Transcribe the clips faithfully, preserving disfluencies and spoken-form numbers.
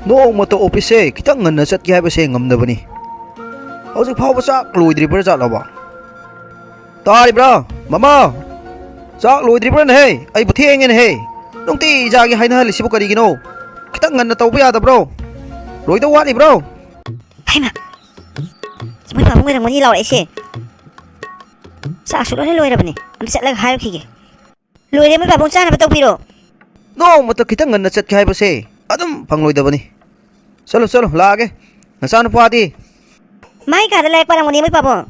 ꯅꯣꯡꯃꯇ ꯑꯣꯐꯤꯁꯁꯦ ꯈꯤꯇꯪ ꯉꯟꯅ ꯆꯠꯀꯦ ꯍꯥꯏꯕꯁꯦ ꯉꯝꯗꯕꯅꯤ꯫ ꯍꯧꯖꯤꯛ ꯐꯥꯎꯕ ꯆꯥꯛ ꯂꯣꯏꯗ꯭ꯔꯤꯕ꯭ꯔꯥ ꯖꯥꯠꯂꯣꯕ? ꯇꯥꯔꯤꯕ꯭ꯔꯥ, ꯃꯃꯥ? ꯆꯥꯛ ꯂꯣꯏꯗ꯭ꯔꯤꯕ꯭ꯔꯥꯅꯦꯍꯦ? ꯑꯩꯕꯨ ꯊꯦꯡꯉꯦꯅꯦꯍꯦ꯫ ꯅꯨꯡꯇꯤ ꯏꯆꯥꯒꯤ ꯍꯥꯏꯅꯍꯜꯂꯤꯁꯤꯕꯨ ꯀꯔꯤꯒꯤꯅꯣ? ꯈꯤꯇꯪ ꯉꯟꯅ ꯇꯧꯕ ꯌꯥꯗꯕ꯭ꯔꯣ? ꯂꯣꯏꯗꯧ ꯋꯥꯠꯂꯤꯕ꯭ꯔꯣ? ꯍꯩꯃꯥ! ꯃꯣꯏ ꯄꯥꯕꯨꯡ ꯑꯣꯏꯔꯝꯒꯅꯤ ꯂꯥꯎꯔꯛꯏꯁꯦ꯫ ꯆꯥꯛꯁꯨ ꯂꯣꯏꯅ ꯂꯣꯏꯔꯕꯅꯤ꯫ ꯑꯝꯇ ꯆꯠꯂꯒ ꯍꯥꯏꯔꯨꯈꯤꯒꯦ꯫ ꯂꯣꯏꯔꯦ, ꯃꯣꯏ ꯄꯥꯕꯨꯡ ꯆꯥꯅꯕ ꯇꯧꯕꯤꯔꯣ꯫ ꯅꯣꯡꯃꯇ ꯈꯤꯇꯪ ꯉꯟꯅ ꯆꯠꯀꯦ ꯍꯥꯏꯕꯁꯦ ꯑꯗꯨꯝ ꯐꯪꯂꯣꯏꯗꯕꯅꯤ꯫ ꯆꯠꯂꯣ, ꯆꯠꯂꯣ, ꯂꯥꯛꯑꯒꯦ꯫ ꯅꯆꯥꯅꯨꯄꯥꯗꯤ? ꯃꯥꯏ ꯀꯥꯗ ꯂꯥꯏꯔꯤꯛ ꯄꯥꯔꯝꯒꯅꯤ, ꯃꯣꯏ ꯄꯥꯕꯨꯡ꯫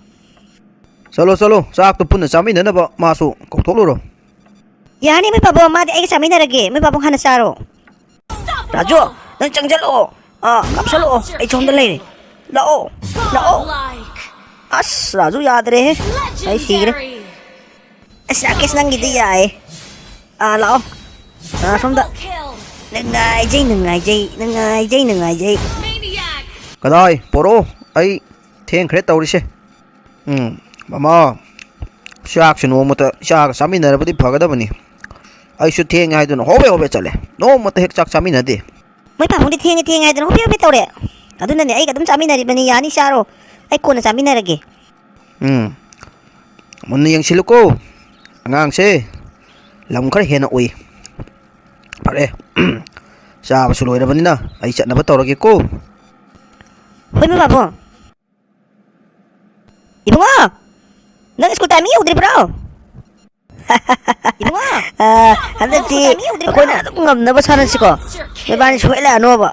ꯆꯠꯂꯣ, ꯆꯠꯂꯣ, ꯆꯥꯛꯇꯣ ꯄꯨꯟꯅ ꯆꯥꯃꯤꯟꯅꯅꯕ ꯃꯥꯁꯨ ꯀꯧꯊꯣꯛꯂꯨꯔꯣ꯫ ꯌꯥꯅꯤ, ꯃꯣꯏ ꯄꯥꯕꯨꯡ, ꯃꯥꯗꯤ ꯑꯩꯒ ꯆꯥꯃꯤꯟꯅꯔꯒꯦ꯫ ꯃꯣꯏ ꯄꯥꯕꯨꯡ ꯍꯥꯟꯅ ꯆꯥꯔꯣ꯫ ꯔꯥꯖꯨ, ꯅꯪ ꯆꯪꯁꯤꯜꯂꯛꯑꯣ꯫ ꯑꯥ, ꯀꯥꯞꯁꯜꯂꯛꯑꯣ꯫ ꯑꯩ ꯁꯣꯝꯗ ꯂꯩꯔꯦ꯫ ꯂꯥꯛꯑꯣ, ꯂꯥꯛꯑꯣ꯫ ꯑꯁ, ꯔꯥꯖꯨ ꯌꯥꯗ꯭ꯔꯦꯍꯦ꯫ ꯑꯩ ꯁꯤꯈ꯭ꯔꯦ꯫ ꯑꯁ, ꯔꯥꯀꯦꯁ, ꯅꯪꯒꯤꯗꯤ ꯌꯥꯏꯌꯦ꯫ ꯑꯥ, ꯂꯥꯛꯑꯣ꯫ ꯑꯥ, ꯁꯣꯝꯗ꯫ ꯅꯨꯡꯉꯥꯏꯖꯩ, ꯅꯨꯡꯉꯥꯏꯖꯩ, ꯅꯨꯡꯉꯥꯏꯖꯩ, ꯅꯨꯡꯉꯥꯏꯖꯩ꯫ ꯀꯗꯥꯏ? ꯄꯣꯔꯛꯑꯣ꯫ ꯑꯩ ꯊꯦꯡꯈ꯭ꯔꯦ ꯇꯧꯔꯤꯁꯦ꯫ ꯎꯝ, ꯃꯃꯥ, ꯆꯥꯛꯁꯦ ꯅꯣꯡꯃꯇ ꯏꯆꯥꯒ ꯆꯥꯃꯤꯟꯅꯔꯕꯗꯤ ꯐꯒꯗꯕꯅꯤ꯫ ꯑꯩꯁꯨ ꯊꯦꯡꯉꯦ ꯍꯥꯏꯗꯨꯅ ꯍꯣꯕꯦ ꯍꯣꯕꯦ ꯆꯠꯂꯦ꯫ ꯅꯣꯡꯃꯇ ꯍꯦꯛ ꯆꯥꯛ ꯆꯥꯃꯤꯟꯅꯗꯦ꯫ ꯃꯣꯏ ꯄꯥꯕꯨꯡꯗꯤ ꯊꯦꯡꯉꯦ ꯊꯦꯡꯉꯦ ꯍꯥꯏꯗꯅ ꯍꯣꯕꯦ ꯍꯣꯕꯦ ꯇꯧꯔꯦ꯫ ꯑꯗꯨꯅꯅꯦ, ꯑꯩꯒ ꯑꯗꯨꯝ ꯆꯥꯃꯤꯟꯅꯔꯤꯕꯅꯤ, ꯌꯥꯅꯤ, ꯆꯥꯔꯣ꯫ ꯑꯩ ꯀꯣꯟꯅ ꯆꯥꯃꯤꯟꯅꯔꯒꯦ꯫ ꯎꯝ, ꯃꯨꯟꯅ ꯌꯦꯡꯁꯤꯜꯂꯨꯀꯣ꯫ ꯑꯉꯥꯡꯁꯦ ꯂꯝ ꯈꯔ ꯍꯦꯟꯅ ꯎꯏ꯫ ꯐꯔꯦ, ꯆꯥꯕꯁꯨ ꯂꯣꯏꯔꯕꯅꯤꯅ ꯑꯩ ꯆꯠꯅꯕ ꯇꯧꯔꯒꯦꯀꯣ꯫ ꯍꯣꯏ, ꯃꯣꯏ ꯄꯥꯕꯨꯡ꯫ ꯏꯕꯨꯡꯉꯣ, ꯅꯪ ꯁ꯭ꯀꯨꯜ ꯇꯥꯏꯃꯤꯡ ꯌꯧꯗ꯭ꯔꯤꯕ꯭ꯔꯣ? ꯏꯕꯨꯡꯉꯣ, ꯑ, ꯍꯟꯗꯛꯇꯤ ꯅꯪ ꯁ꯭ꯀꯨꯜ ꯇꯥꯏꯃꯤꯡ ꯌꯧꯗ꯭ꯔꯤꯕ꯭ꯔꯣ? ꯑꯩꯈꯣꯏꯅ ꯑꯗꯨꯝ ꯉꯝꯅꯕ ꯁꯥꯟꯅꯁꯤꯀꯣ꯫ ꯅꯕꯥꯅꯤ ꯁꯣꯏꯍꯜꯂꯛꯑꯅꯣꯕ꯫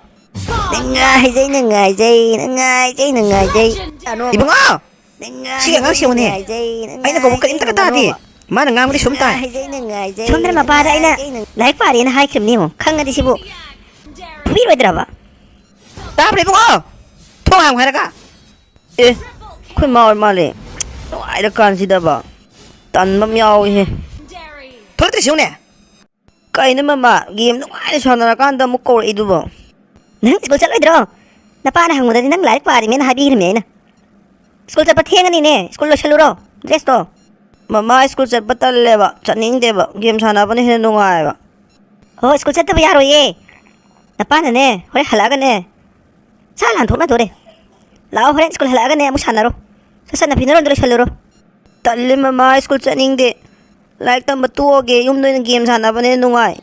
ꯅꯨꯡꯉꯥꯏꯖꯩ, ꯅꯨꯡꯉꯥꯏꯖꯩ, ꯅꯨꯡꯉꯥꯏꯖꯩ, ꯅꯨꯡꯉꯥꯏꯖꯩ꯫ ꯏꯕꯨꯡꯉꯣ! ꯁꯤꯒꯤ ꯑꯉꯥꯡꯁꯤ ꯌꯦꯡꯉꯨꯅꯦ꯫ ꯅꯨꯡꯉꯥꯏꯖꯩ, ꯑꯩꯅ ꯀꯧꯕ ꯀꯔꯤꯝꯇꯒ ꯇꯥꯗꯦ꯫ ꯅꯨꯡꯉꯥꯏꯖꯩ꯫ ꯃꯥꯅ ꯉꯥꯡꯕꯗꯤ ꯁꯨꯝ ꯇꯥꯏ꯫ ꯅꯨꯡꯉꯥꯏꯖꯩ, ꯅꯨꯡꯉꯥꯏꯖꯩ, ꯁꯣꯝꯗꯅ ꯃꯄꯥꯗ ꯑꯩꯅ ꯅꯨꯡꯉꯥꯏꯖꯩ, ꯅꯨꯡꯉꯥꯏꯖꯩ꯫ ꯂꯥꯏꯔꯤꯛ ꯄꯥꯔꯦꯅ ꯍꯥꯏꯈ꯭ꯔꯤꯕꯅꯤ ꯌꯦꯡꯉꯣ꯫ ꯈꯪꯉꯗꯤ ꯁꯤꯕꯨ ꯐꯨꯕꯤꯔꯣꯏꯗ꯭ꯔꯕ? ꯇꯥꯕ꯭ꯔꯥ ꯏꯕꯨꯡꯉꯣ? ꯊꯣꯡ ꯍꯥꯡꯉꯨ ꯍꯥꯏꯔꯒ꯫ ꯑꯦ, ꯑꯩꯈꯣꯏ ꯃꯥ ꯑꯣꯏ ꯃꯥꯜꯂꯦ꯫ ꯅꯨꯡꯉꯥꯏꯔꯀꯥꯟꯁꯤꯗꯕ꯫ ꯇꯟꯕ ꯑꯃ ꯌꯥꯎꯏꯍꯦ꯫ ꯊꯣꯛꯂꯛꯇ꯭ꯔꯤꯁꯤ ꯌꯦꯡꯉꯨꯅꯦ꯫ ꯀꯩꯅꯣ ꯃꯃꯥ, ꯒꯦꯝ ꯅꯨꯡꯉꯥꯏꯅ ꯁꯥꯟꯅꯔꯀꯥꯟꯗ ꯑꯃꯨꯛ ꯀꯧꯔꯛꯏꯗꯨꯕꯣ? ꯅꯪ ꯁ꯭ꯀꯨꯜ ꯆꯠꯂꯣꯏꯗ꯭ꯔꯣ? ꯅꯄꯥꯅ ꯍꯪꯕꯗꯗꯤ ꯅꯪ ꯂꯥꯏꯔꯤꯛ ꯄꯥꯔꯤꯃꯦꯅ ꯍꯥꯏꯕꯤꯈ꯭ꯔꯤꯃꯦ ꯑꯩꯅ꯫ ꯁ꯭ꯀꯨꯜ ꯆꯠꯄ ꯊꯦꯡꯉꯅꯤꯅꯦ, ꯁ꯭ꯀꯨꯜ ꯂꯣꯏꯁꯜꯂꯨꯔꯣ, ꯗ꯭ꯔꯦꯁꯇꯣ꯫ ꯃꯃꯥ, ꯁ꯭ꯀꯨꯜ ꯆꯠꯄ ꯇꯜꯂꯦꯕ, ꯆꯠꯅꯤꯡꯗꯦꯕ, ꯒꯦꯝ ꯁꯥꯟꯅꯕꯅ ꯍꯦꯟꯅ ꯅꯨꯡꯉꯥꯏꯕ꯫ ꯍꯣ, ꯁ꯭ꯀꯨꯜ ꯆꯠꯇꯕ ꯌꯥꯔꯣꯏꯌꯦ꯫ ꯅꯄꯥꯅꯅꯦ, ꯍꯣꯔꯦꯟ ꯍꯜꯂꯛꯑꯒꯅꯦ, ꯁꯥ ꯂꯥꯟꯊꯣꯛꯅꯗꯣꯔꯦ꯫ ꯂꯥꯛꯑꯣ, ꯍꯣꯔꯦꯟ ꯁ꯭ꯀꯨꯜ ꯍꯜꯂꯛꯑꯒꯅꯦ ꯑꯃꯨꯛ ꯁꯥꯟꯅꯔꯣ꯫ ꯁꯠ ꯁꯠ ꯅꯐꯤ ꯅꯔꯣꯟꯗꯣ ꯂꯣꯏꯁꯜꯂꯨꯔꯣ꯫ ꯇꯜꯂꯦ ꯃꯃꯥ, ꯁ꯭ꯀꯨꯜ ꯆꯠꯅꯤꯡꯗꯦ꯫ ꯂꯥꯏꯔꯤꯛ ꯇꯝꯕ ꯇꯣꯛꯑꯒꯦ, ꯌꯨꯝꯗ ꯑꯣꯏꯅ ꯒꯦꯝ ꯁꯥꯟꯅꯕꯅ ꯅꯨꯡꯉꯥꯏ꯫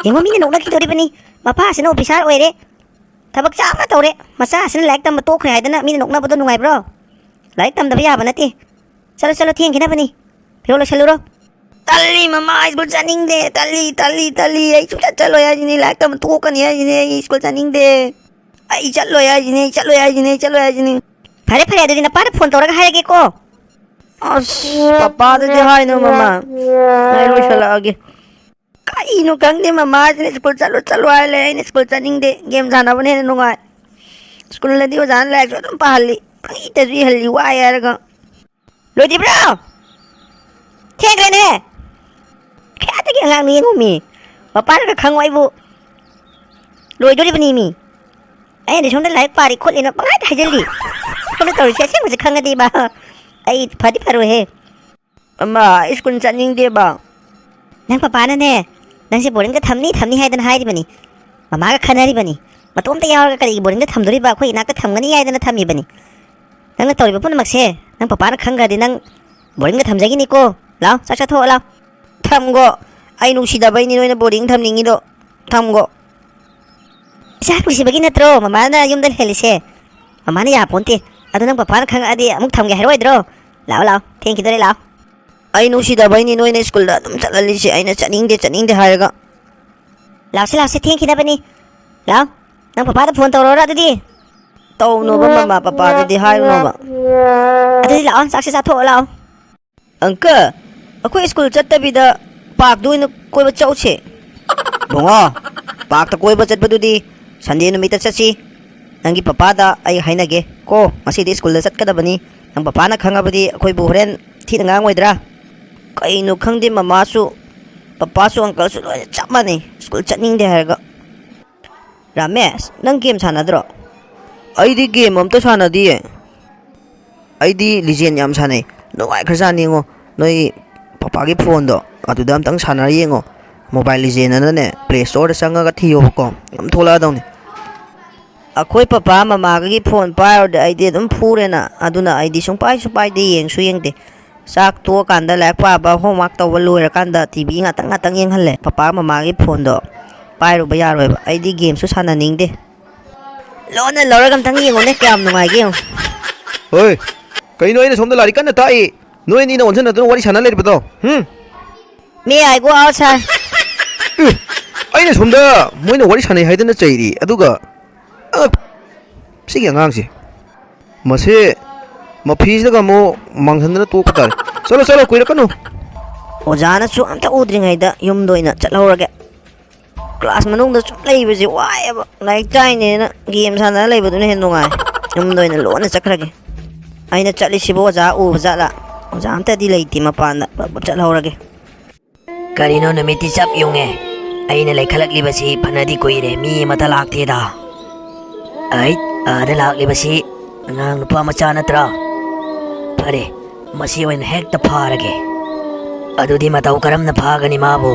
ꯌꯦꯡꯉꯣ, ꯃꯤꯅ ꯅꯣꯛꯅꯈꯤꯗꯣꯔꯤꯕꯅꯤ꯫ ꯃꯄꯥꯁꯤꯅ ꯑꯣꯐꯤꯁꯥꯔ ꯑꯣꯏꯔꯦ, ꯊꯕꯛ ꯆꯥꯎꯅ ꯇꯧꯔꯦ, ꯃꯆꯥꯁꯤꯅ ꯂꯥꯏꯔꯤꯛ ꯇꯝꯕ ꯇꯣꯛꯈ꯭ꯔꯦ ꯍꯥꯏꯗꯅ ꯃꯤꯅ ꯅꯣꯛꯅꯕꯗꯣ ꯅꯨꯡꯉꯥꯏꯕ꯭ꯔꯣ? ꯂꯥꯏꯔꯤꯛ ꯇꯝꯗꯕ ꯌꯥꯕ ꯅꯠꯇꯦ꯫ ꯆꯠꯂꯣ, ꯆꯠꯂꯣ, ꯊꯦꯡꯈꯤꯅꯕꯅꯤ꯫ ꯐꯤꯔꯣꯜ ꯂꯣꯏꯁꯜꯂꯨꯔꯣ꯫ ꯇꯜꯂꯤ ꯃꯃꯥ, ꯁ꯭ꯀꯨꯜ ꯆꯠꯅꯤꯡꯗꯦ, ꯇꯜꯂꯤ, ꯇꯜꯂꯤ, ꯇꯜꯂꯤ, ꯑꯩ ꯁꯨꯡꯆꯠ ꯆꯠꯂꯣꯏ ꯍꯥꯏꯁꯤꯅꯤ, ꯂꯥꯏꯔꯤꯛ ꯇꯝꯕ ꯇꯣꯛꯀꯅꯤ ꯍꯥꯏꯁꯤꯅꯤ, ꯑꯩ ꯁ꯭ꯀꯨꯜ ꯆꯠꯅꯤꯡꯗꯦ꯫ ꯑꯩ ꯆꯠꯂꯣꯏ ꯍꯥꯏꯁꯤꯅꯤ, ꯑꯩ ꯆꯠꯂꯣꯏ ꯍꯥꯏꯁꯤꯅꯤ, ꯑꯩ ꯆꯠꯂꯣꯏ ꯍꯥꯏꯁꯤꯅꯤ꯫ ꯐꯔꯦ, ꯐꯔꯦ, ꯑꯗꯨꯗꯤ ꯅꯄꯥꯗ ꯐꯣꯟ ꯇꯧꯔꯒ ꯍꯥꯏꯔꯒꯦꯀꯣ꯫ ꯑꯁ, ꯄꯄꯥꯗꯗꯤ ꯍꯥꯏꯅꯨ ꯃꯃꯥ, ꯑꯩ ꯂꯣꯏꯁꯜꯂꯛꯑꯒꯦ꯫ ꯀꯔꯤꯅꯣ ꯈꯪꯗꯦ, ꯃꯃꯥꯁꯤꯅ ꯁ꯭ꯀꯨꯜ ꯆꯠꯂꯣ, ꯆꯠꯂꯣ ꯍꯥꯏ ꯂꯩ, ꯑꯩꯅ ꯁ꯭ꯀꯨꯜ ꯆꯠꯅꯤꯡꯗꯦ, ꯒꯦꯝ ꯁꯥꯟꯅꯕꯅ ꯍꯦꯟꯅ ꯅꯨꯡꯉꯥꯏ꯫ ꯁ꯭ꯀꯨꯜꯗꯗꯤ ꯑꯣꯖꯥꯅ ꯂꯥꯏꯔꯤꯛꯁꯨ ꯑꯗꯨꯝ ꯄꯥꯍꯜꯂꯤ, ꯄꯪꯏꯗꯁꯨ ꯏꯍꯜꯂꯤ, ꯋꯥꯏ ꯍꯥꯏꯔꯒ꯫ ꯂꯣꯏꯗ꯭ꯔꯤꯕ꯭ꯔꯣ? ꯊꯦꯡꯈ꯭ꯔꯦꯅꯦ꯫ ꯀꯌꯥꯗꯒꯤ ꯑꯉꯥꯡꯅꯣ ꯌꯦꯡꯉꯣꯃꯤ꯫ ꯃꯄꯥꯅꯒ ꯈꯪꯉꯣ ꯑꯩꯕꯨ꯫ ꯂꯣꯏꯗꯣꯔꯤꯕꯅꯤ ꯃꯤ꯫ ꯑꯩꯅꯗꯤ ꯁꯣꯝꯗ ꯂꯥꯏꯔꯤꯛ ꯄꯥꯔꯤ ꯈꯣꯠꯂꯤꯅ ꯄꯪꯍꯥꯏꯗ ꯍꯥꯏꯖꯤꯜꯂꯤ꯫ ꯁꯣꯝꯗ ꯇꯧꯔꯤꯁꯦ ꯑꯁꯦꯡꯕꯁꯦ ꯈꯪꯉꯗꯤꯕ ꯑꯩ ꯐꯗꯤ ꯐꯔꯣꯏꯍꯦ꯫ ꯑꯃ, ꯑꯩ ꯁ꯭ꯀꯨꯜ ꯆꯠꯅꯤꯡꯗꯦꯕ꯫ ꯅꯪ ꯄꯄꯥꯅꯅꯦ, ꯅꯪꯁꯦ ꯕꯣꯔꯗꯤꯡꯗ ꯊꯝꯅꯤ ꯊꯝꯅꯤ ꯍꯥꯏꯗꯅ ꯍꯥꯏꯔꯤꯕꯅꯤ꯫ ꯃꯃꯥꯒ ꯈꯟꯅꯔꯤꯕꯅꯤ꯫ ꯃꯇꯣꯝꯇ ꯌꯥꯎꯔꯒ ꯀꯔꯤꯒꯤ ꯕꯣꯔꯗꯤꯡꯗ ꯊꯝꯗꯣꯔꯤꯕ? ꯑꯩꯈꯣꯏ ꯏꯅꯥꯛꯇ ꯊꯝꯒꯅꯤ ꯍꯥꯏꯗꯅ ꯊꯝꯃꯤꯕꯅꯤ꯫ ꯅꯪꯅ ꯇꯧꯔꯤꯕ ꯄꯨꯝꯅꯃꯛꯁꯦ ꯅꯪ ꯄꯄꯥꯅ ꯈꯪꯈ꯭ꯔꯗꯤ ꯅꯪ ꯕꯣꯔꯗꯤꯡꯗ ꯊꯝꯖꯈꯤꯅꯤꯀꯣ꯫ ꯂꯥꯎ, ꯆꯥꯛ ꯆꯥꯊꯣꯛꯑꯣ ꯂꯥꯎ꯫ ꯊꯝꯒꯣ꯫ ꯑꯩ ꯅꯨꯡꯁꯤꯗꯕꯩꯅꯤ ꯅꯣꯏꯅ ꯕꯣꯔꯗꯤꯡ ꯊꯝꯅꯤꯡꯉꯤꯗꯣ꯫ ꯊꯝꯒꯣ꯫ ꯏꯆꯥ ꯅꯨꯡꯁꯤꯕꯒꯤ ꯅꯠꯇ꯭ꯔꯣ ꯃꯃꯥꯅ ꯌꯨꯝꯗ ꯂꯩꯍꯜꯂꯤꯁꯦ? ꯃꯃꯥꯅ ꯌꯥꯄꯣꯟꯇꯦ꯫ ꯑꯗꯣ ꯅꯪ ꯄꯄꯥꯅ ꯈꯪꯉꯛꯑꯗꯤ ꯑꯃꯨꯛ ꯊꯝꯒꯦ ꯍꯥꯏꯔꯛꯑꯣꯏꯗ꯭ꯔꯣ? ꯂꯥꯛꯑꯣ, ꯂꯥꯛꯑꯣ, ꯊꯦꯡꯈꯤꯗꯣꯔꯦ, ꯂꯥꯛꯑꯣ꯫ ꯑꯩ ꯅꯨꯡꯁꯤꯗꯕꯩꯅꯤ ꯅꯣꯏꯅ ꯁ꯭ꯀꯨꯜꯗ ꯑꯗꯨꯝ ꯆꯠꯍꯜꯂꯤꯁꯦ, ꯑꯩꯅ ꯆꯠꯅꯤꯡꯗꯦ, ꯆꯠꯅꯤꯡꯗꯦ ꯍꯥꯏꯔꯒ꯫ ꯂꯥꯛꯁꯤ, ꯂꯥꯛꯁꯤ, ꯊꯦꯡꯈꯤꯅꯕꯅꯤ꯫ ꯂꯥꯛꯑꯣ, ꯅꯪ ꯄꯄꯥꯗ ꯐꯣꯟ ꯇꯧꯔꯣꯔ ꯑꯗꯨꯗꯤ꯫ ꯇꯧꯅꯣꯕ ꯃꯃꯥ, ꯄꯄꯥꯗꯗꯤ ꯍꯥꯏꯔꯨꯅꯣꯕ꯫ ꯑꯗꯨꯗꯤ ꯂꯥꯛꯑꯣ, ꯆꯥꯛꯁꯦ ꯆꯥꯊꯣꯛꯑꯣ ꯂꯥꯛꯑꯣ꯫ ꯑꯪꯀꯜ, ꯑꯩꯈꯣꯏ ꯁ꯭ꯀꯨꯜ ꯆꯠꯇꯕꯤꯗ ꯄꯥꯔꯛꯇ ꯑꯣꯏꯅ ꯀꯣꯏꯕ ꯆꯧꯁꯦ꯫ ꯕꯨꯡꯉꯣ, ꯄꯥꯔꯛꯇ ꯀꯣꯏꯕ ꯆꯠꯄꯗꯨꯗꯤ ꯁꯟꯗꯦ ꯅꯨꯃꯤꯠꯇ ꯆꯠꯁꯤ꯫ ꯅꯪꯒꯤ ꯄꯄꯥꯗ ꯑꯩ ꯍꯥꯏꯅꯒꯦ ꯀꯣ, ꯉꯁꯤꯗꯤ ꯁ꯭ꯀꯨꯜꯗ ꯆꯠꯀꯗꯕꯅꯤ꯫ ꯅꯪ ꯄꯄꯥꯅ ꯈꯪꯉꯕꯗꯤ ꯑꯩꯈꯣꯏꯕꯨ ꯍꯣꯔꯦꯟ ꯊꯤꯅ ꯉꯥꯡꯉꯣꯏꯗ꯭ꯔꯥ? ꯀꯩꯅꯣ ꯈꯪꯗꯦ, ꯃꯃꯥꯁꯨ, ꯄꯄꯥꯁꯨ, ꯑꯪꯀꯜꯁꯨ ꯂꯣꯏꯅ ꯆꯞ ꯃꯥꯟꯅꯩ, ꯁ꯭ꯀꯨꯜ ꯆꯠꯅꯤꯡꯗꯦ ꯍꯥꯏꯔꯒ꯫ ꯔꯥꯃꯦꯁ, ꯅꯪ ꯒꯦꯝ ꯁꯥꯟꯅꯗ꯭ꯔꯣ? ꯑꯩꯗꯤ ꯒꯦꯝ ꯑꯝꯇ ꯁꯥꯟꯅꯗꯤꯌꯦ꯫ ꯑꯩꯗꯤ ꯂꯤꯖꯦꯟ ꯌꯥꯝ ꯁꯥꯟꯅꯩ꯫ ꯅꯨꯡꯉꯥꯏꯈ꯭ꯔꯖꯥꯠꯅꯤ ꯌꯦꯡꯉꯣ꯫ ꯅꯣꯏ ꯄꯄꯥꯒꯤ ꯐꯣꯟꯗꯣ ꯑꯗꯨꯗ ꯑꯝꯇꯪ ꯁꯥꯟꯅꯔ ꯌꯦꯡꯉꯣ꯫ Mobile Legend ꯑꯅꯅꯦ, Play Store ꯗ ꯆꯪꯉꯒ ꯊꯤꯌꯣꯕꯀꯣ, ꯑꯗꯨꯝ ꯊꯣꯛꯂꯛꯑꯗꯧꯅꯤ꯫ ꯑꯩꯈꯣꯏ ꯄꯄꯥ ꯃꯃꯥꯒꯤ ꯐꯣꯟ ꯄꯥꯏꯔꯨꯔꯗꯤ ꯑꯩꯗꯤ ꯑꯗꯨꯝ ꯐꯨꯔꯦꯅ, ꯑꯗꯨꯅ ꯑꯩꯗꯤ ꯁꯨꯡꯄꯥꯏꯁꯨ ꯄꯥꯏꯗꯦ, ꯌꯦꯡꯁꯨ ꯌꯦꯡꯗꯦ꯫ ꯆꯥꯛ ꯇꯣꯛꯑꯀꯥꯟꯗ, ꯂꯥꯏꯔꯤꯛ ꯄꯥꯕ, homework ꯇꯧꯕ ꯂꯣꯏꯔꯀꯥꯟꯗ, ꯇꯤ ꯚꯤ ꯉꯥꯛꯇꯪ ꯉꯥꯛꯇꯪ ꯌꯦꯡꯍꯜꯂꯦ꯫ ꯄꯄꯥ ꯃꯃꯥꯒꯤ ꯐꯣꯟꯗꯣ ꯄꯥꯏꯔꯨꯕ ꯌꯥꯔꯣꯏꯕ꯫ ꯑꯩꯗꯤ game ꯁꯨ ꯁꯥꯟꯅꯅꯤꯡꯗꯦ꯫ ꯂꯣꯟꯅ ꯂꯧꯔꯒ ꯑꯝꯇꯪ ꯌꯦꯡꯉꯨꯅꯦ, ꯀꯌꯥꯝ ꯅꯨꯡꯉꯥꯏꯒꯦ ꯌꯦꯡꯉꯨ꯫ ꯍꯣꯏ, ꯀꯩꯅꯣ, ꯑꯩꯅ ꯁꯣꯝꯗ ꯂꯥꯏꯔꯤꯛ ꯀꯟꯅ ꯇꯥꯛꯏ, ꯅꯣꯏ ꯑꯅꯤꯅ ꯑꯣꯟꯁꯤꯟꯅꯗꯨꯅ ꯋꯥꯔꯤ ꯁꯥꯟꯅ ꯂꯩꯔꯤꯕꯗꯣ? ꯍꯨꯝ? May I go outside? ꯑꯦ, ꯑꯩꯅ ꯁꯣꯝꯗ ꯃꯣꯏꯅ ꯋꯥꯔꯤ ꯁꯥꯟꯅꯩ ꯍꯥꯏꯗꯅ ꯆꯩꯔꯤ, ꯑꯗꯨꯒ, ꯑ, ꯁꯤꯒꯤ ꯑꯉꯥꯡꯁꯦ, ꯃꯁꯦ ꯃꯐꯤꯁꯤꯗꯒ ꯑꯃꯨꯛ ꯃꯥꯡꯁꯟꯗꯅ ꯇꯣꯛꯄ ꯇꯥꯔꯦ꯫ ꯆꯠꯂꯣ, ꯆꯠꯂꯣ, ꯀꯨꯏꯔꯛꯀꯅꯨ꯫ ꯑꯣꯖꯥꯅꯁꯨ ꯑꯝꯇ ꯎꯗ꯭ꯔꯤꯉꯩꯗ ꯌꯨꯝꯗ ꯑꯣꯏꯅ ꯆꯠꯍꯧꯔꯒꯦ꯫ Class ꯃꯅꯨꯡꯗ ꯁꯨꯝ ꯂꯩꯕꯁꯦ ꯋꯥꯏꯑꯦꯕ꯫ ꯂꯥꯏꯔꯤꯛ ꯇꯥꯏꯅꯦꯅ game ꯁꯥꯟꯅꯔ ꯂꯩꯕꯗꯨꯅ ꯍꯦꯟꯅ ꯅꯨꯡꯉꯥꯏ꯫ ꯌꯨꯝꯗ ꯑꯣꯏꯅ ꯂꯣꯟꯅ ꯆꯠꯈ꯭ꯔꯒꯦ꯫ ꯑꯩꯅ ꯆꯠꯂꯤꯁꯤꯕꯨ ꯑꯣꯖꯥ ꯎꯕ ꯖꯥꯠꯂꯥ? ꯑꯣꯖꯥ ꯑꯝꯇꯗꯤ ꯂꯩꯇꯦ ꯃꯄꯥꯟꯗ꯫ ꯄꯞ ꯄꯞ ꯆꯠꯍꯧꯔꯒꯦ꯫ ꯀꯔꯤꯅꯣ, ꯅꯨꯃꯤꯠꯇꯤ ꯆꯞ ꯌꯨꯡꯉꯦ꯫ ꯑꯩꯅ ꯂꯩꯈꯠꯂꯛꯂꯤꯕꯁꯤ ꯐꯅꯗꯤ ꯀꯨꯏꯔꯦ, ꯃꯤ ꯑꯃꯠꯇ ꯂꯥꯛꯇꯦꯗ꯫ ꯑꯩꯠ, ꯑꯥꯗ ꯂꯥꯛꯂꯤꯕꯁꯤ ꯑꯉꯥꯡ ꯅꯨꯄꯥ ꯃꯆꯥ ꯅꯠꯇ꯭ꯔꯥ? ꯐꯔꯦ, ꯃꯁꯤ ꯑꯣꯏꯅ ꯍꯦꯛꯇ ꯐꯥꯔꯒꯦ꯫ ꯑꯗꯨꯗꯤ ꯃꯇꯧ ꯀꯔꯝꯅ ꯐꯥꯒꯅꯤ ꯃꯥꯕꯨ?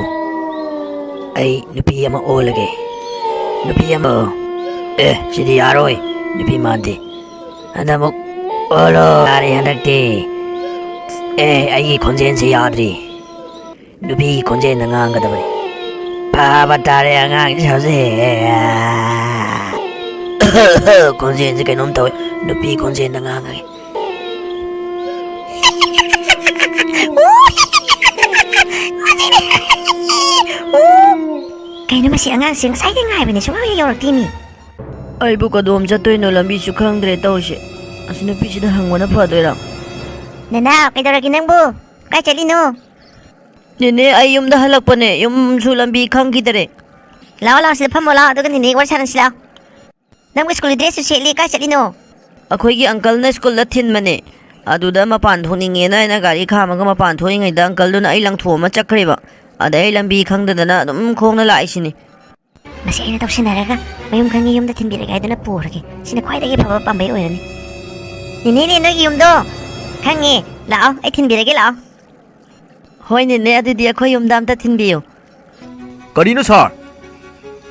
ꯑꯩ ꯅꯨꯄꯤ ꯑꯃ ꯑꯣꯜꯂꯒꯦ꯫ ꯅꯨꯄꯤ ꯑꯃ, ꯑꯦ, ꯁꯤꯗꯤ ꯌꯥꯔꯣꯏ, ꯅꯨꯄꯤ ꯃꯥꯟꯗꯦ꯫ ꯍꯟꯗꯛ ꯑꯃꯨꯛ ꯑꯣꯜꯂꯣ꯫ ꯌꯥꯔꯦ ꯍꯟꯗꯛꯇꯤ꯫ ꯑꯦ, ꯑꯩꯒꯤ ꯈꯣꯟꯖꯦꯜꯁꯦ ꯌꯥꯗ꯭ꯔꯤ꯫ ꯅꯨꯄꯤꯒꯤ ꯈꯣꯟꯖꯦꯜꯗ ꯉꯥꯡꯒꯗꯕꯅꯤ꯫ ꯐꯥꯕ ꯇꯥꯔꯦ ꯑꯉꯥꯡꯁꯦ ꯍꯧꯖꯤꯛ꯫ ꯈꯣꯟꯖꯦꯜꯁꯦ ꯀꯩꯅꯣꯝ ꯇꯧꯋꯦ꯫ ꯅꯨꯄꯤ ꯈꯣꯟꯖꯦꯜꯗ ꯉꯥꯡꯉꯒꯦ꯫ ꯀꯩꯅꯣ ꯃꯁꯤ ꯑꯉꯥꯡꯁꯦ? ꯉꯁꯥꯏꯗꯩ ꯉꯥꯏꯕꯅꯦ, ꯁꯨꯡꯌꯧ ꯍꯦꯛ ꯌꯧꯔꯛꯇꯦꯃꯤ꯫ ꯑꯩꯕꯨ ꯀꯗꯣꯝ ꯆꯠꯇꯣꯏꯅꯣ, ꯂꯝꯕꯤꯁꯨ ꯈꯪꯗ꯭ꯔꯦ ꯇꯧꯔꯤꯁꯦ꯫ ꯑꯁꯤ ꯅꯨꯄꯤꯁꯤꯗ ꯍꯪꯕꯅ ꯐꯗꯣꯏꯔꯥ? ꯅꯅꯥꯎ, ꯀꯩꯗꯧꯔꯒꯦ ꯅꯪꯕꯨ? ꯀꯥꯏ ꯆꯠꯂꯤꯅꯣ? ꯅꯦꯅꯦ, ꯑꯩ ꯌꯨꯝꯗ ꯍꯜꯂꯛꯄꯅꯦ꯫ ꯌꯨꯝꯁꯨ ꯂꯝꯕꯤ ꯈꯪꯈꯤꯗꯔꯦ꯫ ꯂꯥꯛꯑꯣ, ꯂꯥꯛꯑꯣ, ꯁꯤꯗ ꯐꯝꯃꯣ ꯂꯥꯛꯑꯣ, ꯑꯗꯨꯒ ꯅꯦꯅꯦꯒ ꯋꯥꯔꯤ ꯁꯥꯟꯅꯁꯤ ꯂꯥꯛꯑꯣ꯫ ꯅꯪꯕꯨ ꯁ꯭ꯀꯨꯜꯒꯤ ꯗ꯭ꯔꯦꯁꯁꯨ ꯁꯦꯠꯂꯤ, ꯀꯥꯏ ꯆꯠꯂꯤꯅꯣ? ꯑꯩꯈꯣꯏꯒꯤ ꯑꯪꯀꯜꯅ ꯁ꯭ꯀꯨꯜꯗ ꯊꯤꯟꯕꯅꯦ꯫ ꯑꯗꯨꯗ ꯃꯄꯥꯟ ꯊꯣꯛꯅꯤꯡꯉꯦꯅ ꯑꯩꯅ ꯒꯥꯔꯤ ꯈꯥꯝꯃꯒ ꯃꯄꯥꯟ ꯊꯣꯛꯏꯉꯩꯗ ꯑꯪꯀꯜꯗꯨꯅ ꯑꯩ ꯂꯪꯊꯣꯛꯑꯝꯃ ꯆꯠꯈ꯭ꯔꯦꯕ꯫ ꯑꯗꯩ ꯑꯩ ꯂꯝꯕꯤ ꯈꯪꯗꯗꯅ ꯑꯗꯨꯝ ꯈꯣꯡꯅ ꯂꯥꯛꯏꯁꯤꯅꯤ꯫ ꯃꯁꯤ ꯑꯩꯅ ꯇꯧꯁꯤꯟꯅꯔꯒ ꯃꯌꯨꯝ ꯈꯪꯉꯤ ꯌꯨꯝꯗ ꯊꯤꯟꯕꯤꯔꯒꯦ ꯍꯥꯏꯗꯨꯅ ꯄꯨꯔꯒꯦ꯫ ꯁꯤꯅ ꯈ꯭ꯋꯥꯏꯗꯒꯤ ꯐꯕ ꯄꯥꯝꯕꯩ ꯑꯣꯏꯔꯅꯤ꯫ ꯅꯦꯅꯦꯅꯦ, ꯅꯣꯏꯒꯤ ꯌꯨꯝꯗꯣ ꯈꯪꯉꯦ꯫ ꯂꯥꯛꯑꯣ, ꯑꯩ ꯊꯤꯟꯕꯤꯔꯒꯦ, ꯂꯥꯛꯑꯣ꯫ ꯍꯣꯏ ꯅꯦꯅꯦ, ꯑꯗꯨꯗꯤ ꯑꯩꯈꯣꯏ ꯌꯨꯝꯗ ꯑꯝꯇ ꯊꯤꯟꯕꯤꯌꯨ꯫ ꯀꯔꯤꯅꯣ ꯁꯥꯔ?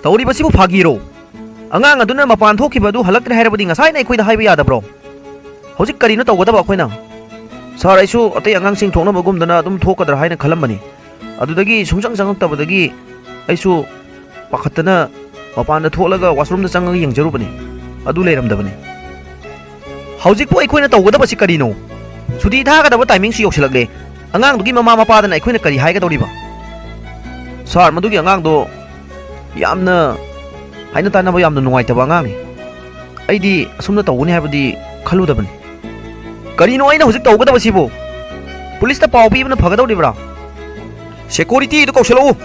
ꯇꯧꯔꯤꯕꯁꯤꯕꯨ ꯐꯥꯒꯤꯔꯣ? ꯑꯉꯥꯡ ꯑꯗꯨꯅ ꯃꯄꯥꯟ ꯊꯣꯛꯈꯤꯕ ꯑꯗꯨ ꯍꯜꯂꯛꯇ꯭ꯔꯦ ꯍꯥꯏꯔꯕꯗꯤ ꯉꯁꯥꯏꯅ ꯑꯩꯈꯣꯏꯗ ꯍꯥꯏꯕ ꯌꯥꯗꯕ꯭ꯔꯣ? ꯍꯧꯖꯤꯛ ꯀꯔꯤꯅꯣ ꯇꯧꯒꯗꯕ ꯑꯩꯈꯣꯏꯅ? ꯁꯥꯔ, ꯑꯩꯁꯨ ꯑꯇꯩ ꯑꯉꯥꯡꯁꯤꯡ ꯊꯣꯛꯅꯕꯒꯨꯝꯗꯅ ꯑꯗꯨꯝ ꯊꯣꯛꯀꯗ꯭ꯔꯥ ꯍꯥꯏꯅ ꯈꯜꯂꯝꯕꯅꯤ꯫ ꯑꯗꯨꯗꯒꯤ ꯁꯨꯡꯆꯪ ꯆꯪꯉꯛꯇꯕꯗꯒꯤ ꯑꯩꯁꯨ ꯄꯥꯈꯠꯇꯅ ꯃꯄꯥꯟꯗ ꯊꯣꯛꯂꯒ ꯋꯥꯁꯔꯨꯝꯗ ꯆꯪꯉꯒ ꯌꯦꯡꯖꯔꯨꯕꯅꯤ꯫ ꯑꯗꯨ ꯂꯩꯔꯝꯗꯕꯅꯤ꯫ ꯍꯧꯖꯤꯛꯄꯨ ꯑꯩꯈꯣꯏꯅ ꯇꯧꯒꯗꯕꯁꯤ ꯀꯔꯤꯅꯣ? ꯁꯨꯇꯤ ꯊꯥꯒꯗꯕ ꯇꯥꯏꯃꯤꯡꯁꯨ ꯌꯧꯁꯤꯜꯂꯛꯂꯦ꯫ ꯑꯉꯥꯡꯗꯨꯒꯤ ꯃꯃꯥ ꯃꯄꯥꯗꯅ ꯑꯩꯈꯣꯏꯅ ꯀꯔꯤ ꯍꯥꯏꯒꯗꯧꯔꯤꯕ? ꯁꯥꯔ, ꯃꯗꯨꯒꯤ ꯑꯉꯥꯡꯗꯣ ꯌꯥꯝꯅ ꯍꯥꯏꯅ ꯇꯥꯟꯅꯕ ꯌꯥꯝꯅ ꯅꯨꯡꯉꯥꯏꯇꯕ ꯑꯉꯥꯡꯅꯤ꯫ ꯑꯩꯗꯤ ꯑꯁꯨꯝꯅ ꯇꯧꯒꯅꯤ ꯍꯥꯏꯕꯗꯤ ꯈꯜꯂꯨꯗꯕꯅꯤ꯫ ꯀꯔꯤꯅꯣ ꯑꯩꯅ ꯍꯧꯖꯤꯛ ꯇꯧꯒꯗꯕꯁꯤꯕꯨ? ꯄꯨꯂꯤꯁꯇ ꯄꯥꯎ ꯄꯤꯕꯅ ꯐꯒꯗꯧꯔꯤꯕ꯭ꯔꯥ? ꯁꯦꯀꯨꯔꯤꯇꯤꯗꯨ ꯀꯧꯁꯤꯜꯂꯛꯎ꯫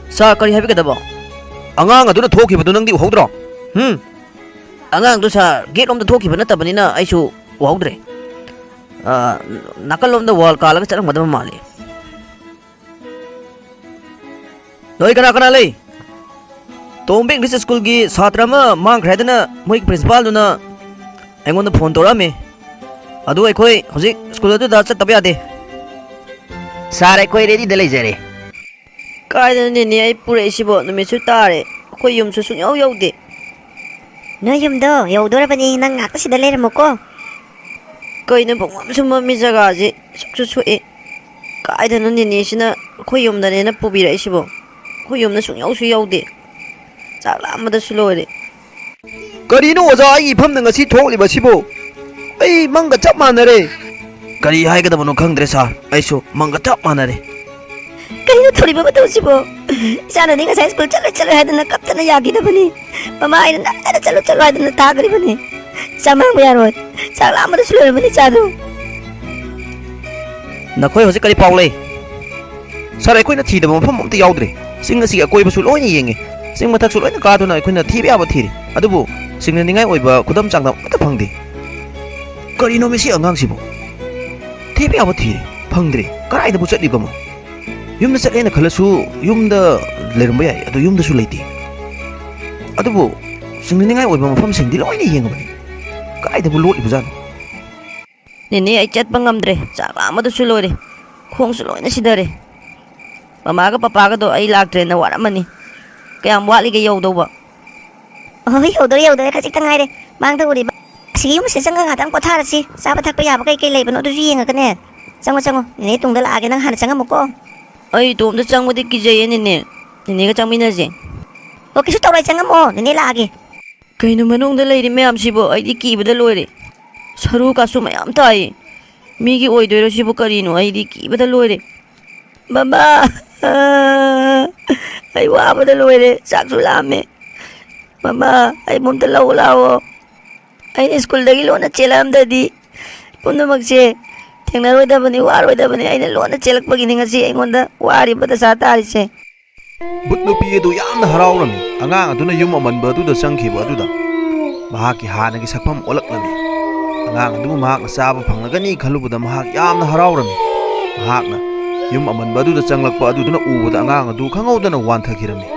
ꯁꯥꯔ, ꯀꯔꯤ ꯍꯥꯏꯕꯤꯒꯗꯕ? ꯑꯉꯥꯡ ꯑꯗꯨꯅ ꯊꯣꯛꯈꯤꯕꯗꯨ ꯅꯪꯗꯤ ꯎꯍꯧꯗ꯭ꯔꯣ? ꯍꯨꯝ? ꯑꯉꯥꯡꯗꯨ ꯁꯥꯔ, ꯒꯦꯠ ꯂꯣꯝꯗ ꯊꯣꯛꯈꯤꯕ ꯅꯠꯇꯕꯅꯤꯅ ꯑꯩꯁꯨ ꯎꯍꯧꯗ꯭ꯔꯦ꯫ ꯑ, ꯅꯥꯀꯜꯂꯣꯝꯗ ꯋꯥꯜ ꯀꯥꯜꯂꯒ ꯆꯠꯂꯝꯒꯗꯕ ꯃꯥꯜꯂꯤ꯫ ꯅꯣꯏ ꯀꯅꯥ ꯀꯅꯥ ꯂꯩ? ꯇꯣꯝꯕ ꯏꯪꯂꯤꯁ ꯁ꯭ꯀꯨꯜꯒꯤ ꯁꯥꯇ꯭ꯔ ꯑꯃ ꯃꯥꯡꯈ꯭ꯔꯦ ꯍꯥꯏꯗꯅ ꯃꯣꯏꯒꯤ ꯄ꯭ꯔꯤꯟꯁꯤꯄꯥꯜꯗꯨꯅ ꯑꯩꯉꯣꯟꯗ ꯐꯣꯟ ꯇꯧꯔꯛꯑꯝꯃꯤ꯫ ꯑꯗꯨ ꯑꯩꯈꯣꯏ ꯍꯧꯖꯤꯛ ꯁ꯭ꯀꯨꯜ ꯑꯗꯨꯗ ꯆꯠꯇꯕ ꯌꯥꯗꯦ꯫ ꯁꯥꯔ, ꯑꯩꯈꯣꯏ ꯔꯦꯗꯤꯗ ꯂꯩꯖꯔꯦ꯫ ꯀꯥꯏꯗꯅꯣꯅꯦꯅꯦ ꯑꯩ ꯄꯨꯔꯛꯏꯁꯤꯕꯣ? ꯅꯨꯃꯤꯠꯁꯨ ꯇꯥꯔꯦ, ꯑꯩꯈꯣꯏ ꯌꯨꯝꯁꯨ ꯁꯨꯡꯌꯧ ꯌꯧꯗꯦ꯫ ꯅꯣꯏ ꯌꯨꯝꯗꯣ ꯌꯧꯗꯣꯔꯕꯅꯤ, ꯅꯪ ꯉꯥꯛꯇ ꯁꯤꯗ ꯂꯩꯔꯝꯃꯨꯀꯣ꯫ ꯀꯩꯅꯣ ꯄꯨꯡꯃꯝꯁꯨ ꯃꯝꯃꯤ, ꯖꯒꯥꯁꯤ ꯁꯨꯛꯁꯨ ꯁꯣꯛꯑꯦ꯫ ꯀꯥꯏꯗꯅꯣ ꯅꯦꯅꯦꯁꯤꯅ ꯑꯩꯈꯣꯏ ꯌꯨꯝꯗꯅꯦꯅ ꯄꯨꯕꯤꯔꯛꯏꯁꯤꯕꯣ? ꯑꯩꯈꯣꯏ ꯌꯨꯝꯗ ꯁꯨꯡꯌꯧꯁꯨ ꯌꯧꯗꯦ꯫ ꯆꯥꯛ ꯂꯥꯝꯕꯗꯁꯨ ꯂꯣꯏꯔꯦ꯫ ꯀꯔꯤꯅꯣ ꯑꯣꯖꯥ, ꯑꯩꯒꯤ ꯏꯐꯝꯗ ꯉꯁꯤ ꯊꯣꯛꯂꯤꯕꯁꯤꯕꯨ? ꯑꯩ ꯃꯪꯒ ꯆꯞ ꯃꯥꯟꯅꯔꯦ꯫ ꯀꯔꯤ ꯍꯥꯏꯒꯗꯕꯅꯣ ꯈꯪꯗ꯭ꯔꯦ ꯁꯥꯔ, ꯑꯩꯁꯨ ꯃꯪꯒ ꯆꯞ ꯃꯥꯟꯅꯔꯦ꯫ ꯀꯔꯤꯅꯣ ꯇꯧꯔꯤꯕ ꯃꯇꯧꯁꯤꯕꯣ? ꯏꯆꯥꯅꯗꯤ ꯉꯁꯥꯏ ꯁ꯭ꯀꯨꯜ ꯆꯠꯂꯣꯏ ꯆꯠꯂꯣꯏ ꯍꯥꯏꯗꯅ ꯀꯞꯇꯅ ꯌꯥꯈꯤꯗꯕꯅꯤ꯫ ꯃꯃꯥ ꯑꯩꯅ ꯅꯝꯗꯅ ꯆꯠꯂꯨ ꯆꯠꯂꯨ ꯍꯥꯏꯗꯅ ꯊꯥꯈ꯭ꯔꯤꯕꯅꯤ꯫ ꯏꯆꯥ ꯃꯥꯡꯕ ꯌꯥꯔꯣꯏ꯫ ꯆꯥꯛ ꯂꯥꯝꯕꯗꯁꯨ ꯂꯣꯏꯔꯝꯃꯅꯤ ꯏꯆꯥꯗꯣ꯫ ꯅꯈꯣꯏ ꯍꯧꯖꯤꯛ ꯀꯔꯤ ꯄꯥꯎ ꯂꯩ? ꯁꯥꯔ, ꯑꯩꯈꯣꯏꯅ ꯊꯤꯗꯕ ꯃꯐꯝ ꯑꯝꯇ ꯌꯥꯎꯗ꯭ꯔꯦ꯫ ꯆꯤꯡ ꯑꯁꯤꯒꯤ ꯑꯀꯣꯏꯕꯁꯨ ꯂꯣꯏꯅ ꯌꯦꯡꯉꯦ꯫ ꯆꯤꯡ ꯃꯊꯛꯁꯨ ꯂꯣꯏꯅ ꯀꯥꯗꯨꯅ ꯑꯩꯈꯣꯏꯅ ꯊꯤꯕ ꯌꯥꯕ ꯊꯤꯔꯦ꯫ ꯑꯗꯨꯕꯨ ꯁꯤꯡꯅꯅꯤꯡꯉꯥꯏ ꯑꯣꯏꯕ ꯈꯨꯗꯝ ꯆꯥꯡꯗꯝ ꯑꯃꯠꯇ ꯐꯪꯗꯦ꯫ ꯀꯔꯤꯅꯣꯃꯤ ꯁꯤ ꯑꯉꯥꯡꯁꯤꯕꯨ? ꯊꯤꯕ ꯌꯥꯕ ꯊꯤꯔꯦ, ꯐꯪꯗ꯭ꯔꯦ꯫ ꯀꯗꯥꯏꯗꯕꯨ ꯆꯠꯂꯤꯕꯅꯣ? ꯌꯨꯝꯗ ꯆꯠꯂꯦꯅ ꯈꯜꯂꯁꯨ ꯌꯨꯝꯗ ꯂꯩꯔꯝꯕ ꯌꯥꯏ, ꯑꯗꯨ ꯌꯨꯝꯗꯁꯨ ꯂꯩꯇꯦ꯫ ꯑꯗꯨꯕꯨ ꯁꯤꯡꯅꯅꯤꯡꯉꯥꯏ ꯑꯣꯏꯕ ꯃꯐꯝꯁꯤꯡꯗꯤ ꯂꯣꯏꯅ ꯌꯦꯡꯉꯕꯅꯤ꯫ ꯀꯗꯥꯏꯗꯕꯨ ꯂꯣꯠꯂꯤꯕꯖꯥꯠꯅꯣ? ꯅꯦꯅꯦ, ꯑꯩ ꯆꯠꯄ ꯉꯝꯗ꯭ꯔꯦ꯫ ꯆꯥꯛ ꯂꯥꯝꯕꯗꯁꯨ ꯂꯣꯏꯔꯦ꯫ ꯈꯣꯡꯁꯨ ꯂꯣꯏꯅ ꯁꯤꯊꯔꯦ꯫ ꯃꯃꯥꯒ ꯄꯄꯥꯒꯗꯣ ꯑꯩ ꯂꯥꯛꯇ꯭ꯔꯦꯅ ꯋꯥꯔꯝꯃꯅꯤ꯫ ꯀꯌꯥꯝ ꯋꯥꯠꯂꯤꯒꯦ ꯌꯧꯗꯧꯕ? ꯑꯣ, ꯌꯧꯗꯣꯔꯦ, ꯌꯧꯗꯣꯔꯦ, ꯈꯖꯤꯛꯇ ꯉꯥꯏꯔꯦ꯫ ꯃꯥꯡꯗ ꯎꯔꯤꯕ ꯑꯁꯤꯒꯤ ꯌꯨꯝꯁꯤꯗ ꯆꯪꯉꯒ ꯉꯥꯛꯇꯪ ꯄꯣꯊꯥꯔꯁꯤ꯫ ꯆꯥꯕ ꯊꯛꯄ ꯌꯥꯕ ꯀꯩ ꯀꯩ ꯂꯩꯕꯅꯣ ꯑꯗꯨꯁꯨ ꯌꯦꯡꯉꯒꯅꯦ꯫ ꯆꯪꯉꯣ, ꯆꯪꯉꯣ꯫ ꯅꯦꯅꯦ ꯇꯨꯡꯗ ꯂꯥꯛꯑꯒꯦ, ꯅꯪ ꯍꯥꯟꯅ ꯆꯪꯉꯝꯃꯨꯀꯣ꯫ ꯑꯩ ꯏꯇꯣꯝꯇ ꯆꯪꯕꯗꯤ ꯀꯤꯖꯩꯌꯦ, ꯅꯦꯅꯦ꯫ ꯅꯦꯅꯦꯒ ꯆꯪꯃꯤꯟꯅꯁꯦ꯫ ꯑꯣ, ꯀꯩꯁꯨ ꯇꯧꯔꯣꯏ, ꯆꯪꯉꯝꯃꯣ, ꯅꯦꯅꯦ ꯂꯥꯛꯑꯒꯦ꯫ ꯀꯩꯅꯣ ꯃꯅꯨꯡꯗ ꯂꯩꯔꯤ ꯃꯌꯥꯝꯁꯤꯕꯣ? ꯑꯩꯗꯤ ꯀꯤꯕꯗ ꯂꯣꯏꯔꯦ꯫ ꯁꯔꯨ ꯀꯥꯁꯨ ꯃꯌꯥꯝ ꯇꯥꯏꯌꯦ꯫ ꯃꯤꯒꯤ ꯑꯣꯏꯗꯣꯏꯔꯣ ꯁꯤꯕꯨ? ꯀꯔꯤꯅꯣ? ꯑꯩꯗꯤ ꯀꯤꯕꯗ ꯂꯣꯏꯔꯦ꯫ ꯃꯃꯥ! ꯑꯩ ꯋꯥꯕꯗ ꯂꯣꯏꯔꯦ꯫ ꯆꯥꯛꯁꯨ ꯂꯥꯝꯃꯦ꯫ ꯃꯃꯥ, ꯑꯩꯕꯨ ꯑꯝꯇ ꯂꯧ ꯂꯥꯛꯑꯣ꯫ ꯑꯩꯅ ꯁ꯭ꯀꯨꯜꯗꯒꯤ ꯂꯣꯟꯅ ꯆꯦꯜꯂꯛꯑꯝꯗꯗꯤ ꯄꯨꯝꯅꯃꯛꯁꯦ ꯊꯦꯡꯅꯔꯣꯏꯗꯕꯅꯤ, ꯋꯥꯔꯣꯏꯗꯕꯅꯤ꯫ ꯑꯩꯅ ꯂꯣꯟꯅ ꯆꯦꯜꯂꯛꯄꯒꯤꯅꯤ ꯉꯁꯤ ꯑꯩꯉꯣꯟꯗ ꯋꯥꯔꯤꯕ ꯗꯁꯥ ꯇꯥꯔꯤꯁꯦ꯫ ꯚꯨꯠ ꯅꯨꯄꯤ ꯑꯗꯨ ꯌꯥꯝꯅ ꯍꯔꯥꯎꯔꯝꯃꯤ꯫ ꯑꯉꯥꯡ ꯑꯗꯨꯅ ꯌꯨꯝ ꯑꯃꯟꯕ ꯑꯗꯨꯗ ꯆꯪꯈꯤꯕ ꯑꯗꯨꯗ ꯃꯍꯥꯛꯀꯤ ꯍꯥꯟꯅꯒꯤ ꯁꯛꯐꯝ ꯑꯣꯜꯂꯛꯂꯝꯃꯤ꯫ ꯑꯉꯥꯡ ꯑꯗꯨꯕꯨ ꯃꯍꯥꯛꯅ ꯆꯥꯕ ꯐꯪꯂꯒꯅꯤ ꯈꯜꯂꯨꯕꯗ ꯃꯍꯥꯛ ꯌꯥꯝꯅ ꯍꯔꯥꯎꯔꯝꯃꯤ꯫ ꯃꯍꯥꯛꯅ ꯌꯨꯝ ꯑꯃꯟꯕ ꯑꯗꯨꯗ ꯆꯪꯂꯛꯄ ꯑꯗꯨꯗꯨꯅ ꯎꯕꯗ ꯑꯉꯥꯡ ꯑꯗꯨ ꯈꯪꯍꯧꯗꯅ ꯋꯥꯟꯊꯈꯤꯔꯝꯃꯤ꯫